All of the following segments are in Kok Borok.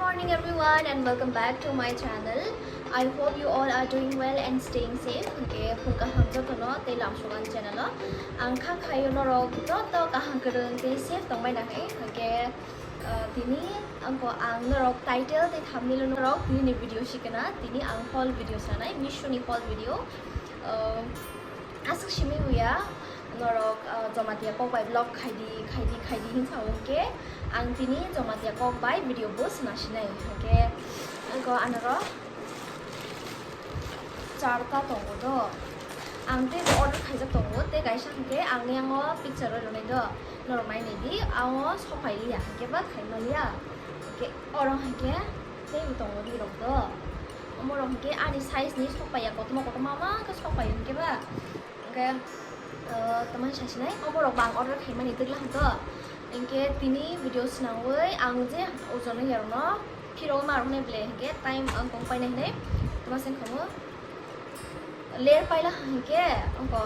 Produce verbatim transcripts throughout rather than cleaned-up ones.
Morning everyone and welcome back to my channel. I hope you all are doing well and staying safe. Hwnkhe phung kaham jotono tei lamsogan channel o. Ang kha khayo norok joto kaham kwrwng tei safe tongbai na hai. Hwnkhe, uh, tini angko ang norok title tei thumbnail o norok tini ni video sikena. Tini ang haul video sanai, Meesho ni haul video. Uh, Aswk simi wngya norok, ah, Jamatia kok bai vlog khaidi, khaidi, khaidi hin sao hwnkhe ang tini Jamatia kok bai video bo sna sinai hwnkhe angko anoro charta tongo do. Ang tei order khaijak tongo, tei kaisa hwnkhe ang yango picture rw rwnai do. Norok nai nai di, ang o sok pai liya hwnkhe ba khai ma liya. Hwnkhe oro hwnkhe tei bo tongo ri rok do. Omo rok hwnkhe ani size ni sok pai ya, kotorma kotorma ma khe sok pai hwnkhe ba. Hwnkhe, uh, tamo sasinai, omo rok bang order khaimani twgla hwnkhe. Hwnkhe tini video swnamwi ang je ojon wngya rokno phirogwi ma roknai ble hwnkhe time ang kong painai hinwi tamo se wngkha mo. Ler paila hwnkhe, ongko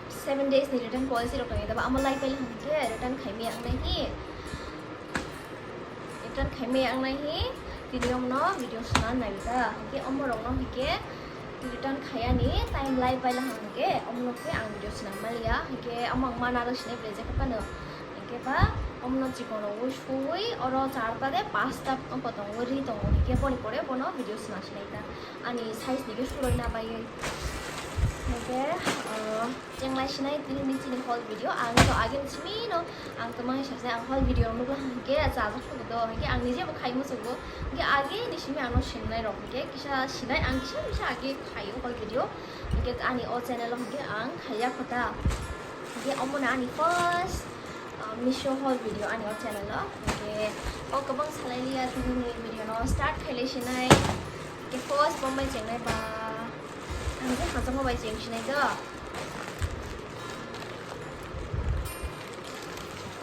seven days ni return policy rok tongwi, tabo amo lai paila hwnkhe return khaimaya wngnai hi. Return khaimaya wngnai hi, tini omno video swnam nai da. Hwnkhe omo rokno hwnkhe return khayani time lai paila hwnkhe omno khe ang video swnam maliya. Hwnkhe omo ang mana rw sinai belai jakha phano. Hwnkhe ba omno chikon rok ui suwi oro charta de pasta ongko tongo, ri tongo. Hwnkhe boni pore bono video swnam sinai da. Ani size ni khe suroi na baiwi. Hwnkhe, uh, chenglai sinai tini ni chini haul video. Ang to age ni simi no ang to mani sajna ang haul video nukla hwnkhe chajak khubo do. Hwnkhe ang nije bo khai muchungo. Hwnkhe age ni simi ano sinai rok hwnkhe kisa sinai ang kisa kisa age khaio haul video. Hwnkhe ani o channel o hwnkhe ang khaiya kho ta. Hwnkhe omo no ani first, uh, Meesho haul video ani o channel o. Hwnkhe o kwbang salai liya tini ni video no start khailai sinai. Hwnkhe first bo mai chengnai ba. Ang je hajamo bai cheng sinai do.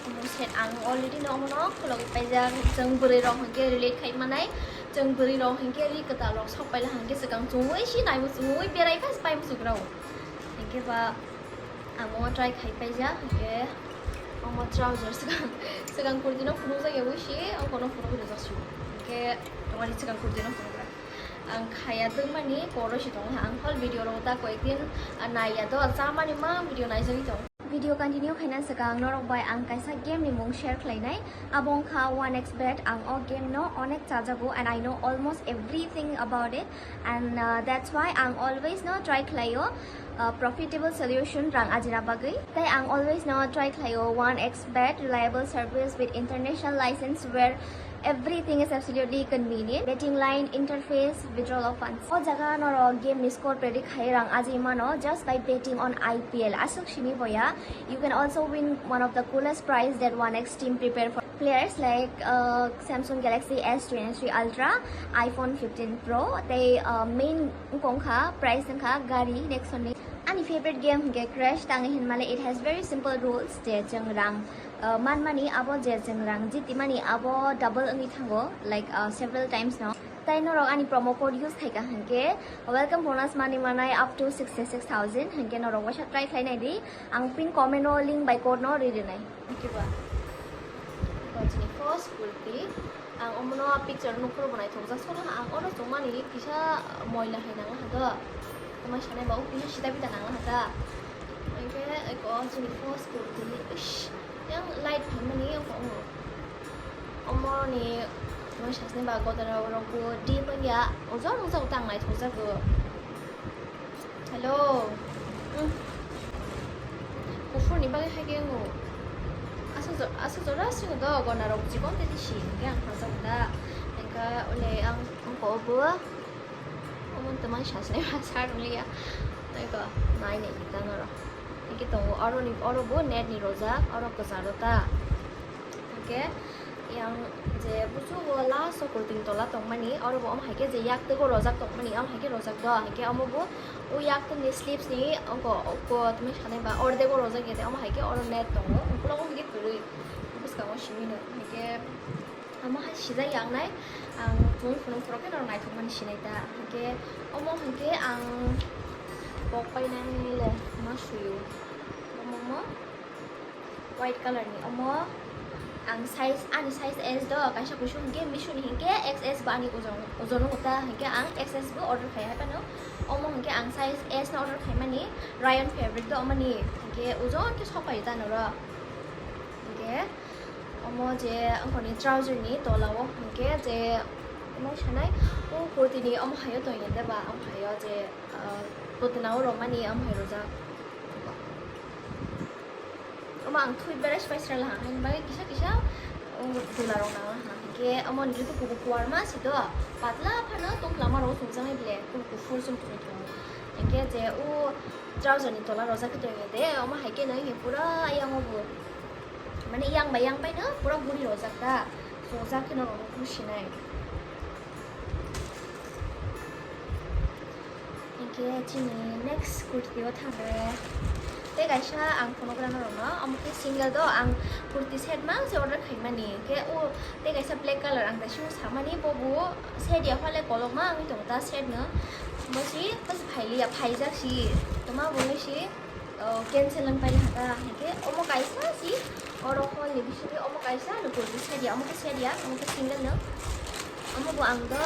Omo set ang already no omo no khulogwi paijak. Chwng bwrwi rok hwnkhe relate khai manai. Chwng bwrwi rok hwnkhe ri kwtal rok sok paila hwnkhe swkang chumui si naimung chumui berai phai pai muchung rw. Hwnkhe ba amo try khai paijak hwnkhe omo trouser swkang swkang kurti no phunukjak ya wi si ongko no phunugwi rwjak si. Hwnkhe tongmani swkang kurti no phunukjak. Ang khaya tongmani koro si tongo. Ang hol video rok ta koyekdin, ah, naiya do, chamani ma video naijagwi tongo. Video continue khaina swkang norok bai ang kaisa game ni mung share khlainai. Abo wngkha one X bet. Ang o game no onek chajago and I know almost everything about it, and, uh, that's why ang always no try khlaio, uh, profitable solution rang ajina bagwi. Tai ang always no try khlaio one X bet, reliable service with international license where everything is absolutely convenient. Betting line, interface, withdrawal of funds. O jaga norok game ni score predict khai rang ajai mano just by betting on I P L. Aswk simi boya. You can also win one of the coolest prize that one X team prepare for players like, uh, Samsung Galaxy S twenty-three Ultra, iPhone fifteen Pro. Tei, uh, main wngkha prize wngkha gari Nexon ni. Ani favorite game hwnkhe Crash tangwi hinmale. It has very simple rules je chwng rang, uh, manmani abo je chwng rang jitimani abo double wngwi thango, like, uh, several times no. Tai norok ani promo code use khaika hwnkhe welcome bonus manwi manai up to sixty-six thousand. Hwnkhe norok waisa try khlai nai di. Ang pin comment o link bai code no ri rinai. Hwnkhe ba. Iko chini first kurti. Ang omono picture nukphuru bo naithokjak sono ang oro chongmani kisa moila hai nang laha do. Tamo sanai ba o kisa sita pita nang laha ta. Hwnkhe iko chini first kurti. Ish, yang light phaimani oko. Omoni tamo sasni ba gotara rok bo deep wngya. Ojol ojol tang naithokjago. Hello. Hmm. Kuphur ni bagwi hai khe wngo. Aswk jo-, aswk jora swngo do gona rok chikon tei si hwnkhe ang hajak da. Hwnkhe ole ang ongko obo. Omo tamo sasai ma sa rwliya. Tei ko nai nai kita norok. Hwnkhe tongo oro ni, oro bo net ni rojak, oro kwcharo ta. Hwnkhe yang je busugo last o kuting tola tongmani, oro bo omo hai khe je yak twgo rojak tongmani, omo hai khe rojak do, hai khe omo bo o yak twgni sleeves ni oko, oko tamo sanai ba ordego rojak ya, tei omo hai khe oro net tongo, ukulogo hai khe kwrwi, bwskango simi no, hai khe omo hai sijak ya wngnai, ang chumui phunuk phuru khe norok naithokmani sinai ta, hai khe omo hai khe ang kok painani le ma suyo, omo mo. White color ni omo Ang size, ani size S do, kaisa kuisuk hinkhe Meesho ni hinkhe X S bo ani ojon, ojon wngkha ta, hinkhe ang X S bo order khai hai phano. Omo hinkhe ang size S no order khaimani, rayon fabric do omoni, hinkhe ojon khe sok pai ta norok. Hinkhe omo je wngkha ni trouser ni tola o hinkhe je, omo sanai, o kurti ni omo hai o tongya de ba, omo hai o je, ah, putna o romani omo hai rojak. Omo ang thui berai pai srala ha, haini bagwi kisa kisa, um, dula rok nang ha. Hinkhe omo ni ri kubu kuar ma si do, patla phano tongthla ma rok chumjak nai bile, kubu kuphur chum thung thung. Hinkhe je o trouser ni tola rojak khe tongya de, omo hai khe no hinkhe pura yang o bo, mane yang bai yang bai no pura guri rojak ta, chumjak khe no rok no khusi nai. Hinkhe chini next kurti o thangre. Tei kaisa ang phunukgwrano rwno, omo khe single do, ang kurti set mang se order khaimani. Hinkhe o tei kaisa black color ang tei simo samani, bo bo set ya phale kolokma wngwi tongo ta set no. Bo si, bo si phailiya, phaijak si. Toma bo wngwi si. Oh, cancel wng paina hata, hinkhe omo kaisa si, oro hall ni bisingo omo kaisa lukurdi sedia, omo khe sedia, omo khe single no. Omo bo ang do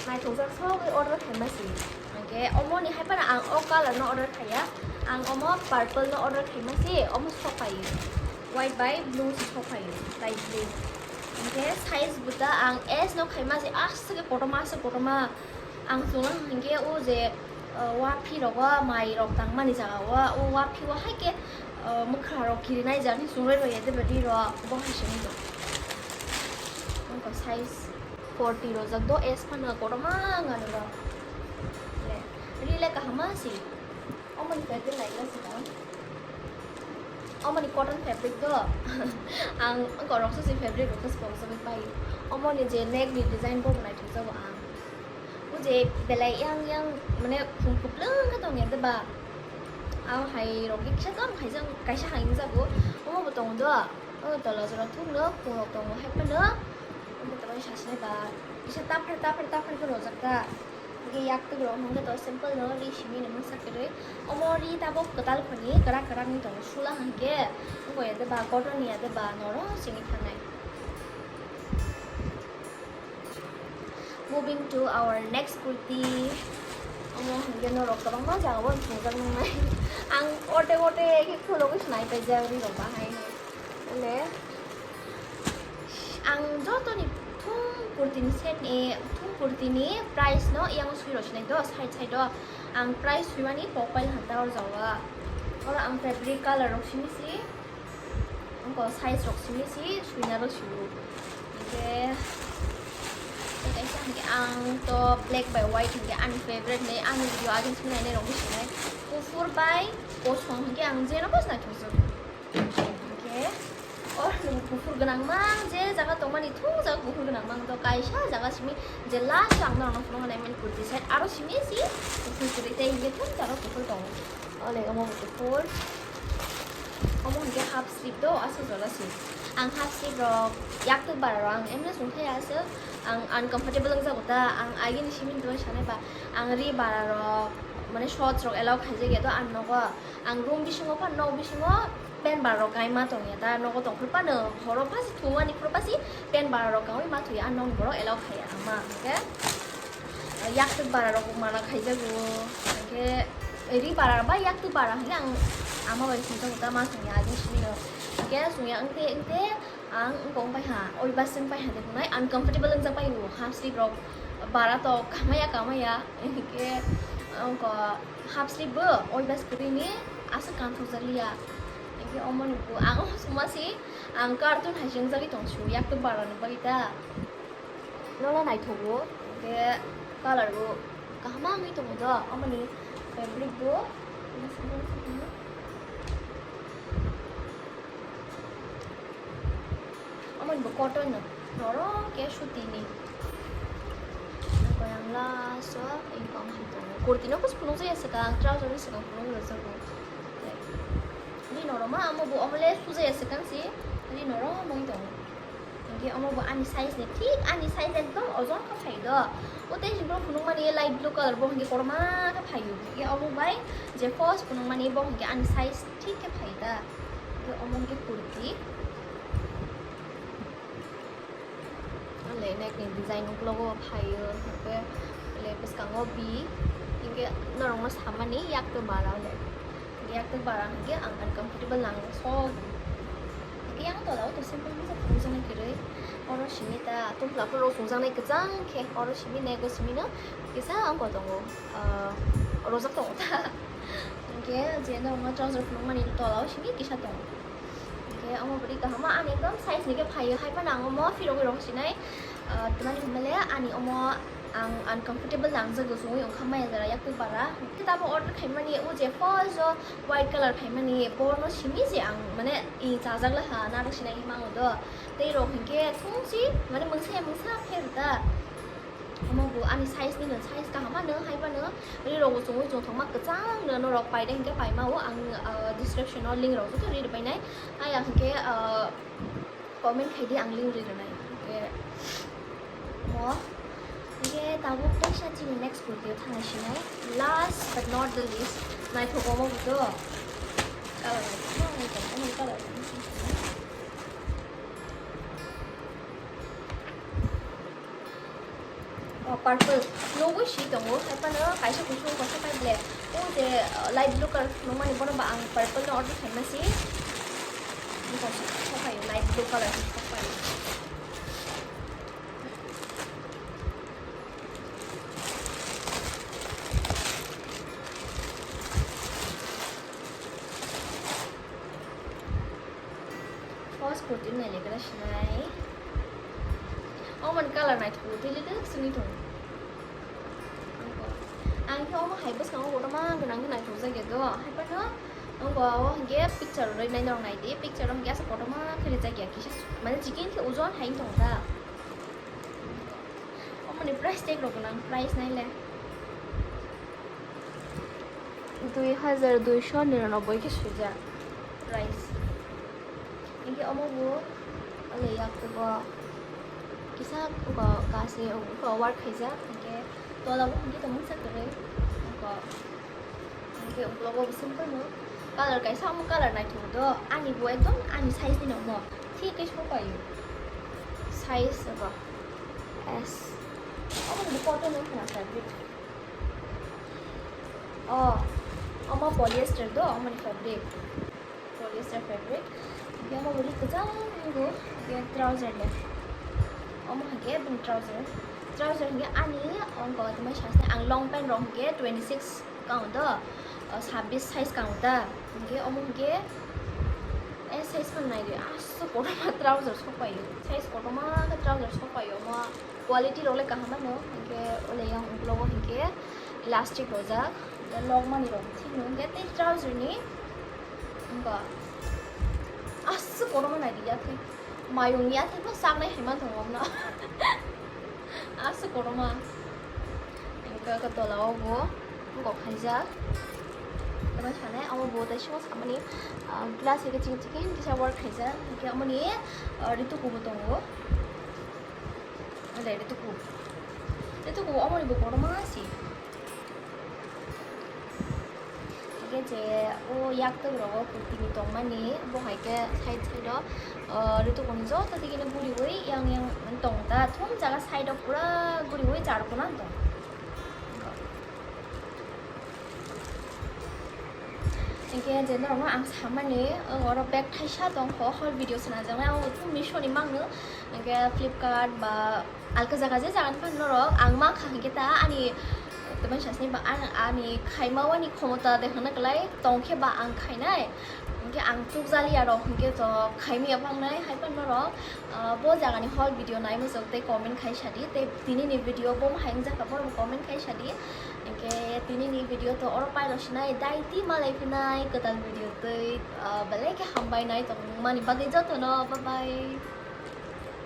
naithokjak sogwi order khaima si. Hinkhe omo ni hai phano ang o color no order khaiya, ang omo purple no order khaima si, omo sok pai. White bai blue si sok pai, light blue. Hinkhe size buta ang S no khaima si, aswk kotorma, aswk kotorma. Ang chwngno hinkhe o je, uh, wa phi rogo mai rok tangmani jaga o, o wa phi o hai khe, uh, mwkhra rok kirinai jani chwngno rw ya de badi rok bo hai sini do. Wngkha size forty rojak do, S phano kotorma wngkha nw rok. Le, ri le kaham ma si. Omo ni fabric naikhe swkang. Omo ni cotton fabric do. Ang wngkha rok sasi fabric rok khe swkang swkang pai. Omo ni je neck ni design bo naithok jago ang. O je belai yang yang mane khum kuplung khe tong ya de ba. Ang hai rok khe kisa kam khaijak kaisa hai wng jago. Omo bo tongo do. O tola jora thung no khum rok tongo hai phano. Omo tongo sasi nai ba. Kisa tapher tapher tapher khe rojak ta. Hingke yaktwk rok hingke to simple no ri simi ni mungsa kwrwi. Omo ri tabok kwtal khoni kwrak kwrak ni tongo sula hingke wngkha ya de ba cotton ni ya de ba norok sini thangnai. Moving to our next kurti. Omo hingke norok kwbangma jaga o thungjak nangnai. Ang orte orte khe khulogwi sinai paijak ri rok bahai. Ole, ang joto ni thung kurti ni set ni, thung kurti ni price no yang sui rw sinai do, side side o. Ang price sui mani pokol hanta or jawa. Oro ang fabric color rok simi si, angko size rok simi si, sui na rw si o. Hingke, tei kaisa hingke ang to black by white hingke ani favorite ni, ani video agin simi nai nai rok ni sinai. Kufur by kosong hingke ang jeno bos nai thung. Hingke, o, kuphur gwnang mang, je jaga tongmani thung jaga kuphur gwnang mang, to kaisa jaga simi je last o ang norokno phunukna naimani kurti set, aro simi si kuphur kwrwi tei hingke thung jaga kuphur tongo. Ole, omo bo kuphur. Omo hingke half sleeve do, aswk jora si. Ang half sleeve rok, yaktwk bara rok, ang emne sungthai aswk, ang uncomfortable wngjago ta, ang agini simi tongwi sanai ba, ang ri bara rok, mane shorts rok allow khaijak ya do, ang nogo, ang room bisingo phan, nok bisingo, Pen bara rok kai ma tongya ta, nogo tong phuru phano, horo phasi thumani phuru phasi pen bara rok kai ma thuya, ah, nok borok allow khaiya ama, hingke, ah, yaktwk bara rok mana khaijago, hingke, ri bara ba yaktwk bara hingke ang ama bai songjago ta ma songya, agini simi no, hingke songya wngte wngte ang wngkha wngpai ha, oi bus wngpai ha de hwnai uncomfortable wngjak pai o, half sleeve rok bara to kamaya kamaya, hingke wngkha half sleeve bo oi bus kwrwi ni aswk kanthokjak liya. Hingke omo ni bo ang o suma si ang cartoon hai se wngjagwi tong su, yaktwk bara ni bagwi ta. Nono naithogo, hingke colour bo kaham wngwi tongo do, omo ni fabric bo. Omo ni bo cotton no, norok khe suti ni. Hingke ang last o wngkha ang hai tongo. Kurti no bus phunukjaya swkang, trouser ni swkang phunuk rwjago. Ri norok ma omo bo omo le sujaya swkang si, ri norok mui tongo. Hingke omo bo ani size ni thik, ani size ekdom ojon kha phai do. O tei hingke phunukmani light blue colour bo hingke kotorma khe phaio. Hingke omo bai je first phunukmani bo hingke ani size thik khe phai ta. Hingke omo hingke kurti. Neck ni design uklogo phaio, hwnkhe le bwskango B, hwnkhe norokno samani yaktwk bara le. Hwnkhe yaktwk bara hwnkhe ang uncomfortable nango sok. Hwnkhe yang tola o to simple misa phunukjaknai kwrwi. Oro simi ta tungphla phano rw sungjaknai kwchang khe, oro simi neck o simi no kisa ang bo tongo. Ah, rojak tongo ta. Hwnkhe je norokno trouser phunukmani tola o simi kisa tongo. Hwnkhe omo bwrwi kaham, ani ekdom size ni khe phaio, hai phano ang omo phirogwi rw sinai. Ah, tamani hwnmale ani omo ang uncomfortable nangjago, chumui wngkha maya jora yaktwk bara. Hwnkhe tabuk order khaimani o je first o white colour khaimani, bono simi je ang mane i chajak laha narwk sinai mango do. Tei rok hwnkhe thungsi mane mungsa ya mungsa pher da. Omo bo ani size ni no, size kaham ano, hai phano ri rok bo chumui chungthokma kwchang no norok paide hwnkhe paima o ang, ah, description o link rok joto ri rwbainai. Ai ang hwnkhe, ah, comment khaidi, ang link ri rwnai. Hwnkhe mo, hwnkhe tabuk teisa chini next kurti o thangnai sinai. Last but not the least, naithok omo bo to. Colour naithok, naithok, omo colour. Oh, purple. Nugui si tongo, hai phano kaisa kuchung kosa pai ble. O je, uh, light blue colour nukmani, bono ba ang purple no order khaima si. Bwskango sok phaio, light blue colour sok phaio. First kurti nai le kala sinai. Omo ni colour naithok twi le dwk sini thung. Ang khe omo hai bwskango kotorma gwnang khe naithok jak ya do. Hai phano ang bo o hwnkhe picture rwrwi nai norok nai di. Picture o hwnkhe aswk kotorma khe rijak ya kisa. Mane chikon khe ojon hai wng tong ta. Omo ni price tag rok gwnang, price nai le. Dui hajar duisho niranoboi khe swijak price. Hwnkhe omo bo le yaktugo kisa bo gasi work khaijak, hwnkhe tola bo hwnkhe tongmani sa kwrwi. Hwnkhe uklogo bo simple no colour kaisa, omo colour naithok do, ani bo ekdom ani size ni nangmo thik khe sopaio size bo S. Omo bo cotton no khna fabric. Oh, omo polyester do, omo ni fabric. Polyester fabric. Hwnkhe omo bwrwi kwchang nukgo, hwnkhe trouser le. Omo hwnkhe bini trouser. Trouser hwnkhe ani ongko tongmani sasni ang long pant rok hwnkhe twenty six kang do, o, sabbish size kang ta. Hwnkhe omo hwnkhe, eh, size phano naidi, aswk kotorma trouser sokpaio. Size kotorma khe trouser sokpaio omo. Quality rok le kaham mano, hwnkhe ole yang uklogo hwnkhe elastic rojak, hwnkhe lokmani rok thik no hwnkhe tei trouser ni wngkha aswk kotorma naidi yathai, mayung yathai bo chaknai hai manthogo omo no aswk kotorma. Hwnkhe khe tola o bo kok khaijak, tei sanai omo bo tei sima samani, ah, glass hai khe chikon chikon kisa work khaijak, hwnkhe omo ni, ah, rituku bo tongo. Already tuku. Tuku omo ni bo kotorma si. Hingke je o yak tok rogo kurti ni tongmani, bo hai ke side side o, ah, rituku ni joto digi ni guriwi yang yang tong ta. Thum jaga side o pura guriwi char kuna tong. Hingke je norokno ang samani, oro bag thaisa tongkho, hor video sanajaknai, ang Meesho ni mangno, hingke Flipkart ba alka jaga je jaga ni phano norok ang mankha hingke ta ani, tei sasni ba ani khaima wani khomota dekhangna kwlai tongkhe ba ang khainai, hingke ang chukjaliya rok hingke to khaimya bangnai, hai phano norok, ah, bo jaga ni hor video nai muchung tei comment khai sadi, tei tini ni video bo hai wngjakha borok comment khai sadi. Hingke tini ni video to oro paino sinai, daiti malai phinai kwtal video twi, ah, belai khe hambai nai tongmani bagwi jotono, bye bye.